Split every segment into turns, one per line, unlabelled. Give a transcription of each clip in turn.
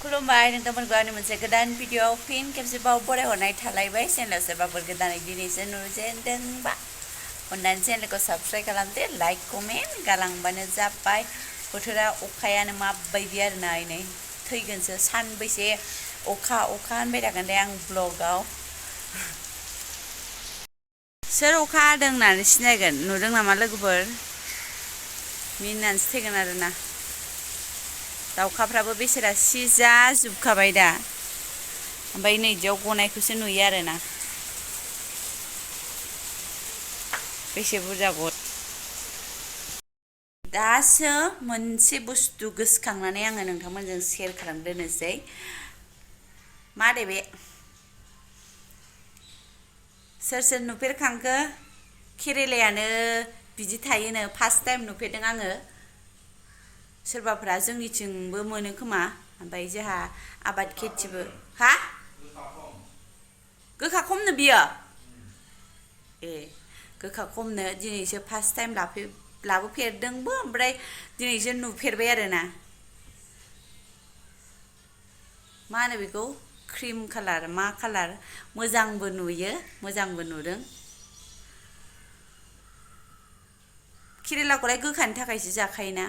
खुलुमबाय नोंथांमोनखौ आंनि मोनसे गोदान भिडिअ फिन खेबसेबाव बरायहरनाय थालायबाय चेनेलाव सोरबाफोर गोदानै दिनैसो नुजेनदोंबा अननानै चेनेलखौ साबस्क्राइब खालामदो लाइक कमेन्ट गालांबानो जाबाय बोथोरा अखायानो माबायदि आरोना नै थैगोनसो सानबैसे अखा होनबाय थागोन दे आं ब्लगाव सोर अखा हादों होननानै सिनायगोन नुदों नामा लोगोफोर मिनिनानैसो थैगोन आरोना दाउखाफ्राबो बेसेरा सिजाजोबखाबाय दा ओमफ्राय नैदियाव गनायखौसो नुयो आरोना बेसे बुरजा दासो मोनसे बुस्थु गोसोखांनानै आङो नोंथांमोनजों शेयार खालामग्रोनोसै मा दे बे सोर नुफेरखांखो केरेलायानो बिदि थायोनो फार्स्ट टाइम नुफेरदों आङो सोरबाफ्रा जोंनिथिंबो मोनो खोमा ओमफ्राय जोंहा आबाद खेथिबो हा गोखा खमनो बियो ए गोखा खमनो दिनैसो फार्स्ट टाइम लाबोफेरदोंबो ओमफ्राय दिनैसो नुफेरबाय आरोना मा होनो बेखौ क्रिम कालार मा कालार मोजांबो नुयो मोजांबो नुदों केरेलाखौलाय गोखानि थाखायसो जाखायोना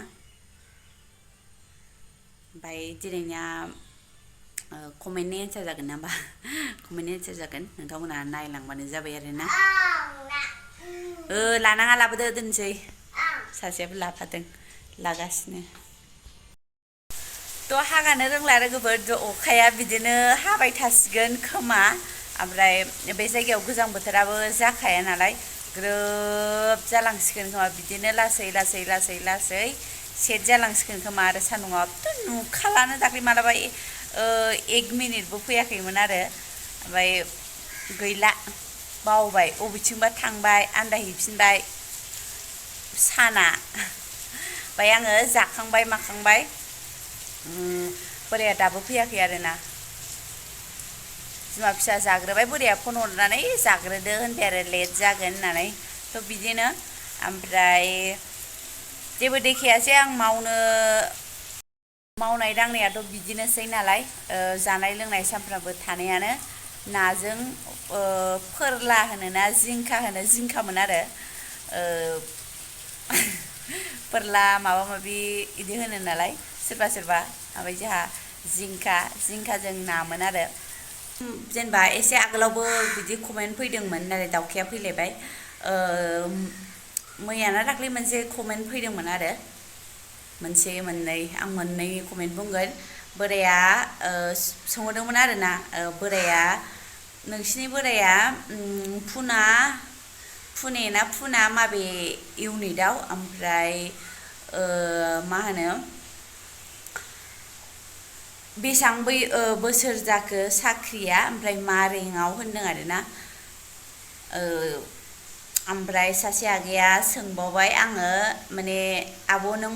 ओमफ्राय दिनैनिया कमेन्टनि एन्सार जागोन नामा कमेन्टनि एन्सार जागोन नोंथांमोना नायलांबानो जाबाय आरोना लानाङा लाबोदो दोनसै सासेयाबो लाफादों लागासिनो थ' हागानो रोंला लोगोफोर अखाया बिदिनो हाबाय थासिगोन खोमा ओमफ्राय बे जायगायाव गोजां बोथोराबो जाखाया नालाय ग्रोब जालांसिगोन खोमा बिदिनो लासै सेट जालांसिगोन खोमा आरो सान्दुंआबोथ' नुखालानो दाख्लै मालाबा 1 मिनिटबो फैयाखैमोन आरो ओमफ्राय गैला बावबाय बबेथिंबा थांबाय आन्दायहैफिनबाय साना ओमफ्राय आङो जाखांबाय माखांबाय बोराया दाबो फैयाखै आरोना बिमा फिसा जाग्रोबाय बोराया फन हरनानै जाग्रोदो होनबाय आरो लेट जागोन होननानै थ' बिदिनो ओमफ्राय जेबो देखायासै आं मावनाय दांनायाथ' बिदिनोसै नालाय जानाय लोंनाय सानफ्रामबो थानायानो नाजों फोरला होनोना जिंखामोन आरो फोरला माबा माबि इदि होनो नालाय सोरबा ओमफ्राय जोंहा जिंखाजों नामोन आरो जेनेबा एसे आगोलावबो बिदि कमेन्ट फैदोंमोन नाथाय दाउखाया फैलायबाय मैयाना दाख्लै मोनसे कमेन्ट फैदोंमोन आरो मोनसे मोननै आं मोननै कमेन्ट बुंगोन बोराया सोंहरदोंमोन आरोना बोराया नोंसिनि बोराया फुने ना फुना माबे इउनिटआव ओमफ्राय मा होनो बेसेबां बोसोर जाखो साख्रिया ओमफ्राय मा रेंकआव होनदों आरोना ओमफ्राय सासे आगैया सोंबावबाय आङो माने आब' नों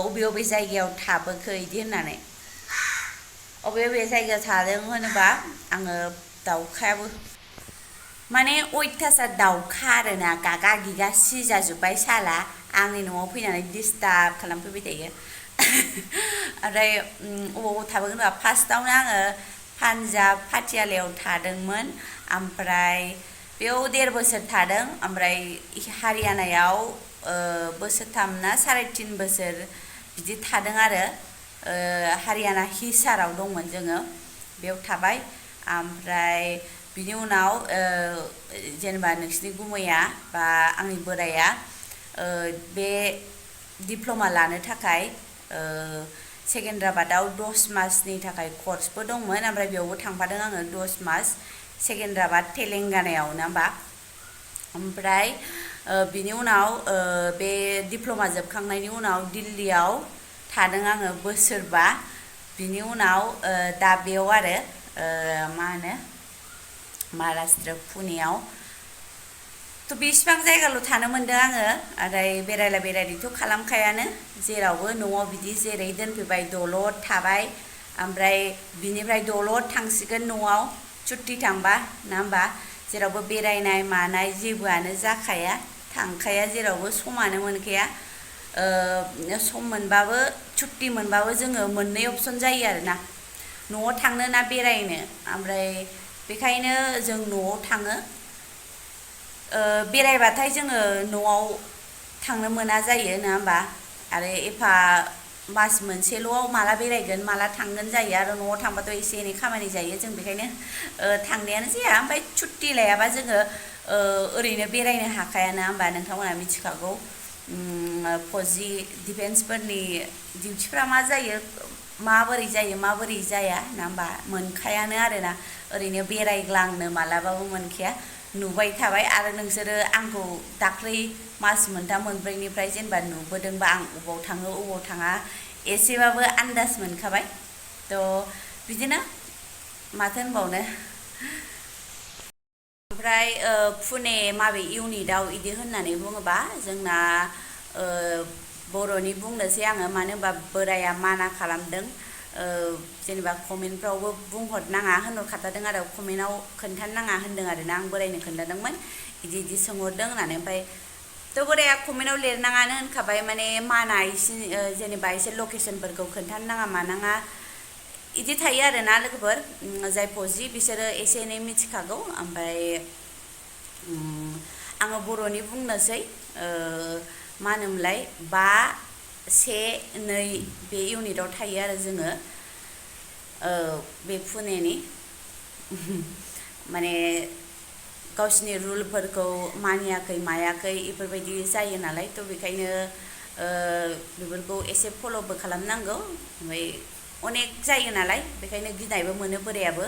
अबे जायगायाव थाबोखो इदि होननानै अबे जायगायाव थादों होनोबा आङो दाउखायाबो माने अयथासार दाउखा आरोना गागा गिगा सिजाजोब्बाय साला आंनि न'आव फैनानै डिस्टार्ब खालामफैबाय थायो ओमफ्राय अबाव थाबोगोन होनबा फार्स्टआवनो आङो पान्जाब पाटियालायाव थादोंमोन ओमफ्राय बेयाव 1.5 बोसोर थादों ओमफ्राय हारियानायाव बोसोरथाम ना 3.5 बोसोर बिदि थादों आरो हारियाना हिसाराव दंमोन जोङो बेयाव थाबाय ओमफ्राय बिनि उनाव जेनेबा नोंसिनि गुमैया बा आंनि बोराया बे डिप्ल'मा लानो थाखाय सेकेन्ड्राबादाव 10 मासनि थाखाय कर्सबो दंमोन ओमफ्राय बेयावबो थांफादों आङो 10 मास सेकेन्ड्राबाद तेलेंगानायाव ना होमबा ओमफ्राय बिनि उनाव बे डिप्ल'मा जोबखांनायनि उनाव दिल्लीयाव थादों आङो बोसोरबा बिनि उनाव दा बेयाव आरो मा होनो महाराष्ट्र पुनेयाव थ' बेसेबां जायगाल' थानो मोनदों आङो ओमफ्राय बेरायलायथ' खालामखायानो जेरावबो न'आव बिदि जेरै दोनफैबाय दलद थाबाय ओमफ्राय बिनिफ्राय दलद थांसिगोन न'आव छुट्टि थांबा ना होमबा जेरावबो बेरायनाय मानाय जेबोआनो जाखाया थांखाया जेरावबो समानो मोनखाया सम मोनबाबो छुट्टि मोनबाबो जोङो मोननै अपसन जायो आरोना न'आव थांनो ना बेरायनो ओमफ्राय बेखायनो जों न'आव थाङो बेरायबाथाय जोङो न'आव थांनो मोना जायो नङा होमबा आरो एफा मास मोनसेल'आव माला बेरायगोन माला थांगोन जायो आरो न'आव थांबाथ' एसे एनै खामानि जायो जों बेखायनो थांनायानो जाया ओमफ्राय छुट्टि लायाबा जोङो ओरैनो बेरायनो हाखाया ना होमबा नोंथांमोना मिथिखागौ फौजि डिफेन्सफोरनि डिउटिफ्रा मा जायो माबोरै जायो माबोरै जाया ना होमबा मोनखायानो आरोना ओरैनो बेरायग्लांनो मालाबाबो मोनखाया नुबाय थाबाय आरो नोंसोरो आंखौ दाख्लै मास मोनथाम मोनब्रैनिफ्राय जेनेबा नुबोदोंबा आं अबाव थाङो अबाव थाङा एसेबाबो आन्दाज मोनखाबाय थ' बिदिनो माथो होनबावनो ओमफ्राय पुने माबे इउनिटआव इदि होननानै बुङोबा जोंना बर'नि बुंनोसै आङो मानो होनबा बोराया माना खालामदों जेनेबा कमेन्टफ्रावबो बुंहरनाङा होनहरखाथारदों आरो कमेन्टआव खोन्थानो नाङा होनदों आरोना आं बोरायनो खोन्थादोंमोन इदि सोंहरदों होननानै ओमफ्राय थ' बोराया कमेन्टआव लिरनाङानो होनखाबाय माने माना इसे जेनेबा एसे लकेसनफोरखौ खोन्थानो नाङा मानाङा इदि थायो आरोना लोगोफोर जाय फौजि बिसोरो एसे एनै मिथिखागौ ओमफ्राय आङो बर'नि बुंनोसै मा होनोमोनलाय 5-1-2 बे इउनिटआव थायो आरो जोङो बे पुनेनि माने गावसिनि रुलफोरखौ मानियाखै मायाखै बेफोरबायदि जायो नालाय थ' बेखायनो बेफोरखौ एसे फल'बो खालामनांगौ ओमफ्राय अनेक जायो नालाय बेखायनो गिनायबो मोनो बोरायाबो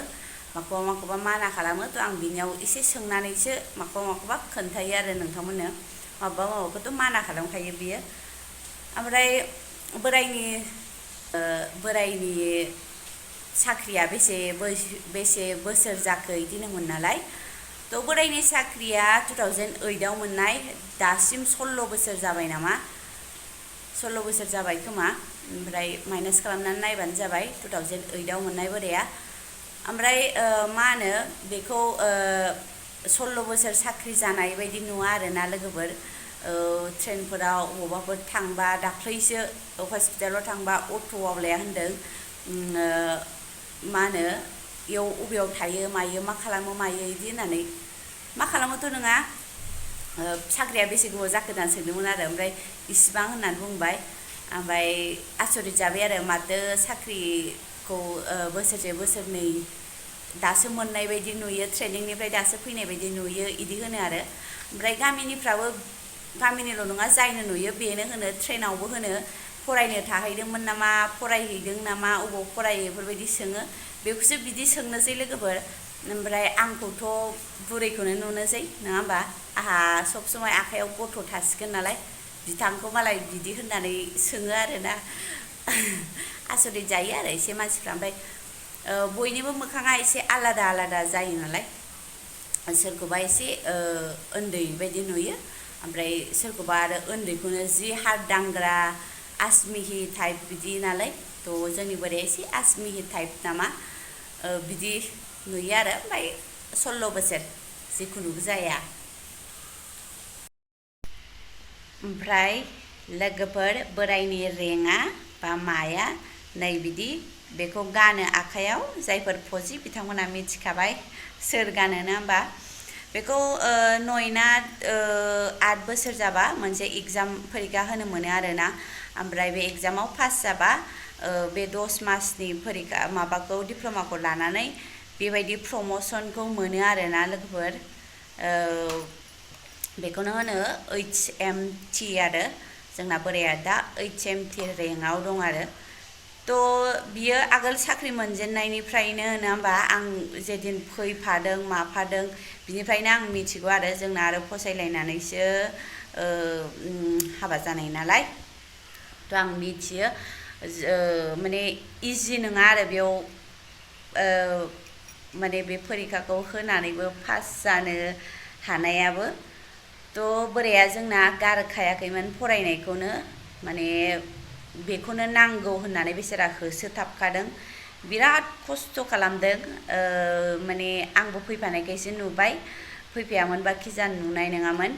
माखौबा माना खालामो थ' आं बिनियाव एसे सोंनानैसो माखौबा खोन्थायो आरो नोंथांमोननो माबाखौथ' माना खालामखायो बियो ओमफ्राय बोरायनि साख्रिया बेसे बोसोर जाखो इदि होनोमोन नालाय थ' बोरायनि साख्रिया 2008आव मोननाय दासिम 16 बोसोर जाबाय नामा 16 बोसोर जाबाय खोमा ओमफ्राय माइनास खालामनानै नायबानो जाबाय 2008आव मोननाय बोराया ओमफ्राय मा होनो बेखौ 16 बोसोर साख्रि जानाय बायदि नुवा आरोना लोगोफोर ट्रेनफोराव बबावबाफोर थांबा दाख्लैसो हस्पिटालाव थांबा अट'आवलाया होनदों मा होनो इयाव अबेयाव थायो मायो मा खालामो मायो इदि होननानै मा खालामोथ' नङा साख्रिया बेसे गोबाव जाखो होननानै सोंदोंमोन आरो ओमफ्राय इसिबां होननानै बुंबाय ओमफ्राय आसरित जाबाय आरो माथो साख्रिखौ बोसोरनै दासो मोननाय बायदि नुयो ट्रेनिंनिफ्राय दासो फैनाय बायदि नुयो इदि होनो आरो ओमफ्राय गामिनिल' नङा जायनो नुयो बेनो होनो ट्रेनावबो होनो फरायनो थाहैदोंमोन नामा फरायहैदों नामा अबाव फरायो बेफोरबायदि सोङो बेखौसो बिदि सोंनोसै लोगोफोर ओमफ्राय आंखौथ' बुरैखौनो नुनोसै नङा होमबा आंहा सब समाय आखायाव गथ' थासिगोन नालाय बिथांखौ मालाय बिदि होननानै सोङो आरोना आसरित जायो आरो एसे मानसिफ्रा ओमफ्राय बयनिबो मोखाङा एसे आलादा जायो नालाय सोरखौबा एसे उन्दै बायदि नुयो ओमफ्राय सोरखौबा आरो उन्दैखौनो जि हार दांग्रा आसमिहि टाइप बिदि नालाय थ' जोंनि बोराया एसे आसमिहि टाइप नामा बिदि नुयो आरो ओमफ्राय 16 बोसोर जिखुनु जाया ओमफ्राय लोगोफोर बोरायनि रेंआ बा माया नै बिदि बेखौ गानो आखायाव जायफोर फौजि बिथांमोना मिथिखाबाय सोर गानो ना होमबा बेखौ 9 ना 8 बोसोर जाबा मोनसे एगजाम फरिखा होनो मोनो आरोना ओमफ्राय बे एगजामाव पास जाबा बे 10 मासनि फरिखा माबाखौ डिप्ल'माखौ लानानै बेबायदि प्रम'सनखौ मोनो आरोना लोगोफोर बेखौनो होनो HMT आरो जोंना बोराया दा HMT रेंकआव दं आरो थ' बियो आगोल साख्रि मोनजेननायनिफ्रायनो नङा होमबा आं जेदिन फैफादों माफादों बिनिफ्रायनो आं मिथिगौ आरो जोंना आरो फसायलायनानैसो हाबा जानाय नालाय थ' आं मिथियो माने इजि नङा आरो बेयाव माने बे फरिखाखौ होनानैबो पास जानो हानायाबो थ' बोराया जोंना गारखायाखैमोन फरायनायखौनो माने बेखौनो नांगौ होननानै बिसोरा होसोथाबखादों बिराद खस्थ' खालामदों माने आंबो फैफानायखायसो नुबाय फैफायामोनबा खिजान नुनाय नङामोन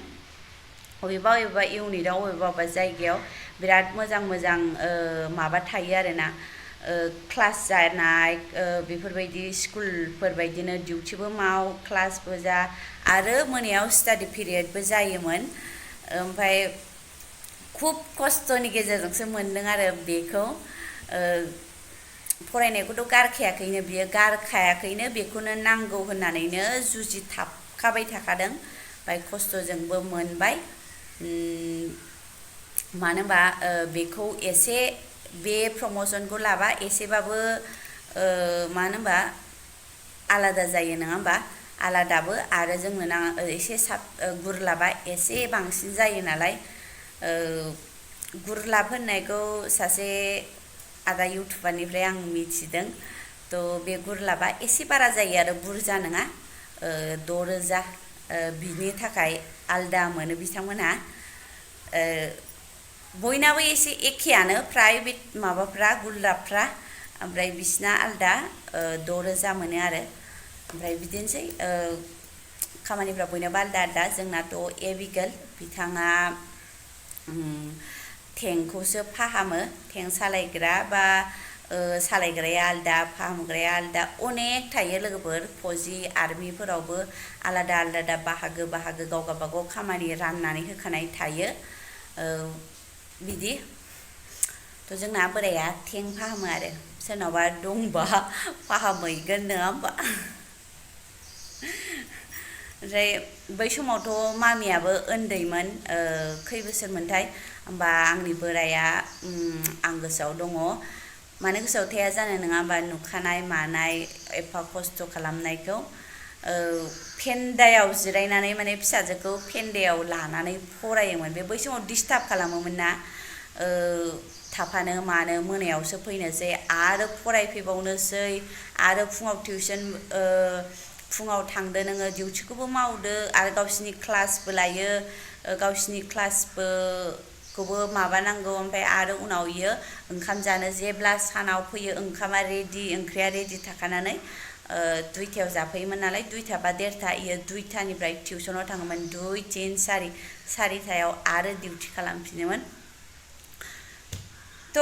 अबेबा इउनिटआव अबेबा जायगायाव बिराद मोजां मोजां माबा थायो आरोना क्लास जानाय बेफोरबायदि स्कुलफोर बायदिनो डिउटिबो माव क्लासबो जा आरो मोनायाव स्टाडि पिरियडबो जायोमोन ओमफ्राय खुब खस्थ'नि गेजेरजोंसो मोनदों आरो बेखौ फरायनायखौथ' गारखायाखैनो बियो गारखायाखैनो बेखौनो नांगौ होननानैनो जुजिथाबखाबाय थाखादों ओमफ्राय खस्थ'जोंबो मोनबाय मानो होनबा बेखौ एसे बे प्रमसनखौ लाबा एसेबाबो मानो होनबा आलादा जायो नङा होमबा आलादाबो आरो जोंनो नाङा एसे गुरलाबा एसे बांसिन जायो नालाय गुरलाब होननायखौ सासे आदा इउटुबारनिफ्राय आं मिथिदों थ' बे गुरलाबा एसे बारा जायो आरो बुरजा नङा 6,000 बिनि थाखाय आलदा मोनो बिथांमोनहा बयनाबो एसे एखेयानो फ्राय बे माबाफ्रा गुरलाबफ्रा ओमफ्राय बिसिना आलदा 6,000 मोनो आरो ओमफ्राय बिदिनोसै खामानिफ्रा बयनाबो आलदा आलदा जोंनाथ' एबिगेल बिथाङा टेंकखौसो फाहामो टेंक सालायग्रा बा सालायग्राया आलदा फाहामग्राया आलदा अनेक थायो लोगोफोर फौजि आर्मिफोरावबो आलादा आलादा बाहागो बाहागो गाव गावबागाव खामानि राननानै होखानाय थायो बिदि थ' जोंना बोराया टेंक फाहामो आरो सोरनावबा दंबा फाहामहैगोन नङा होमबा ओमफ्राय बै समावथ' मामियाबो उन्दैमोन खै बोसोरमोनथाय होमबा आंनि बोराया आं गोसोआव दङ मानो गोसोआव थाया जानो नङा होमबा नुखानाय मानाय एफा खस्थ' खालामनायखौ फेन्दायाव जिरायनानै माने फिसाजोखौ फेन्दायाव लानानै फरायोमोन बै समाव डिस्टार्ब खालामोमोन ना थाफानो मानो मोनायावसो फैनोसै आरो फरायफैबावनोसै आरो फुङाव टिउसन फुङाव थांदो नोङो डिउटिखौबो मावदो आरो गावसिनि क्लासबो लायो गावसिनि क्लासखौबो माबानांगौ ओमफ्राय आरो उनाव इयो ओंखाम जानो जेब्ला सानाव फैयो ओंखामा रेडि ओंख्रिया रेडि थाखानानै 2टायाव जाफैयोमोन नालाय 2टा बा 1:30 इयो 2टानिफ्राय टिउसनाव थाङोमोन 2, 3, 4 4टायाव आरो डिउटि खालामफिनोमोन थ'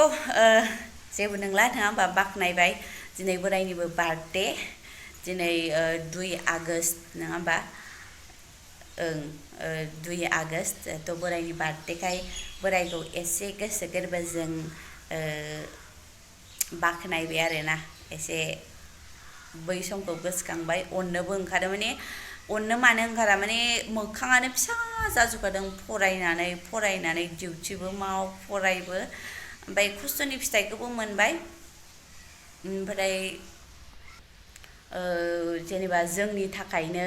जेबो नंला नङा होमबा बाख्नायबाय दिनै बोरायनिबो बार्थडे दिनै 2 आगष्ट नङा होमबा 2 आगष्ट थ' बोरायनि बार्थडेखाय बोरायखौ एसे गोसो गोरबोजों बाख्नायबाय आरोना एसे बै समखौ गोसोखांबाय अननोबो ओंखारो माने अननो मानो ओंखारा माने मोखाङानो फिसा जाजोबखादों फरायनानै डिउटिबो माव फरायबो ओमफ्राय खस्थ'नि फिथाइखौबो मोनबाय ओमफ्राय जेनेबा जोंनि थाखायनो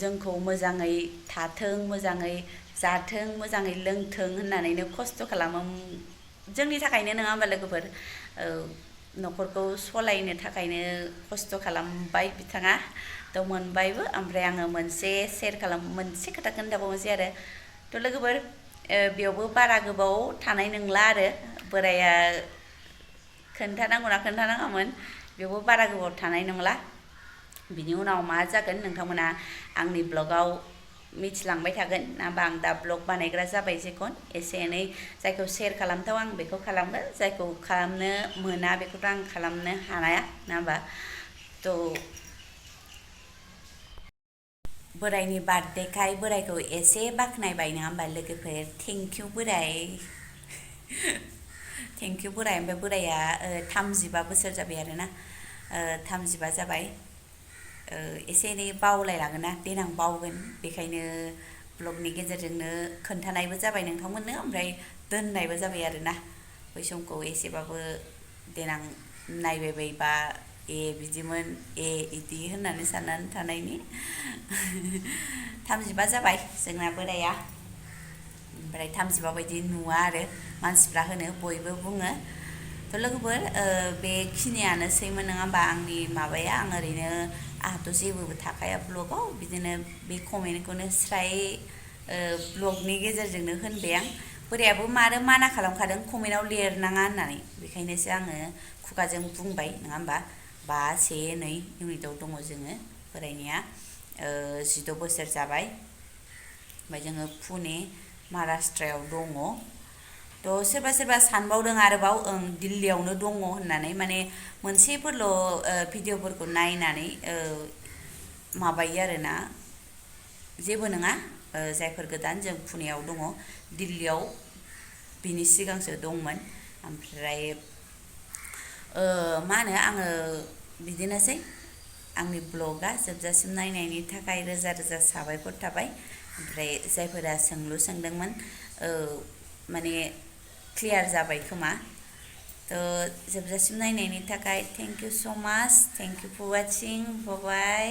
जोंखौ मोजाङै थाथों मोजाङै जाथों मोजाङै लोंथों होननानैनो खस्थ' खालामो जोंनि थाखायनो नङा होमबा लोगोफोर न'खरखौ सलायनो थाखायनो खस्थ' खालामबाय बिथाङा थ' मोनबायबो ओमफ्राय आङो मोनसे खोथा खोन्थाबावनोसै आरो थ' लोगोफोर बेयावबो बारा गोबाव थानाय नंला आरो बोराया खोन्थानांगौना खोन्थानाङामोन बेयावबो बारा गोबाव थानाय नंला बिनि उनाव मा जागोन नोंथांमोना आंनि ब्लगाव मिथिलांबाय थागोन ना होमबा आं दा ब्लग बानायग्रा जाबाय जेखन एसे एनै जायखौ शेयार खालामथाव आं बेखौ खालामगोन जायखौ खालामनो मोना बेखौथ' आं खालामनो हाया ना होमबा थ' बोरायनि बार्थडेखाय बोरायखौ एसे बाख्नायबाय नङा होमबा लोगोफोर थेंकिउ बोराय थेंकिउ बोराय ओमफ्राय बोराया 35 बोसोर जाबाय आरोना 35 जाबाय एसे एनै बावलायलाङोना देनां बावगोन बेखायनो ब्लगनि गेजेरजोंनो खोन्थानायबो जाबाय नोंथांमोननो ओमफ्राय दोननायबो जाबाय आरोना बै समखौ एसेबाबो देनां नायबायबायबा बिदिमोन इदि होननानै साननानै थानायनि 35 जाबाय जोंना बोराया ओमफ्राय 35 बायदि नुवा आरो मानसिफ्रा होनो बयबो बुङो थ' लोगोफोर बेखिनियानोसैमोन नङा होमबा आंनि माबाया आं ओरैनो आंहाथ' जेबोबो थाखाया ब्लगाव बिदिनो बे कमेन्टखौनो स्राय ब्लगनि गेजेरजोंनो होनबाय आं बोरायाबो मानो माना खालामखादों कमेन्टआव लिरनाङा होननानै बेखायनोसो आङो खुगाजों बुंबाय नङा होमबा 5 से 2 इउनिटआव दङ जोङो बोरायनिया 16 बोसोर जाबाय ओमफ्राय जोङो पुने महाराष्ट्रआव दङ थ' सोरबा सोरबा सानबावदों आरोबाव दिल्लीयावनो दङ होननानै माने मोनसेफोरल' भिडिअफोरखौ नायनानै माबायो आरोना जेबो नङा जायफोर गोदान जों पुनेयाव दङ दिल्लीयाव बिनि सिगांसो दंमोन ओमफ्राय मा होनो आङो बिदिनोसै आंनि ब्लगा जोबजासिम नायनायनि थाखाय रोजा रोजा साबायखर थाबाय ओमफ्राय जायफोरा सोंलु सोंदोंमोन माने क्लियार जाबाय खोमा थ' जोबजासिम नायनायनि थाखाय thank you so' much thank you for watching bye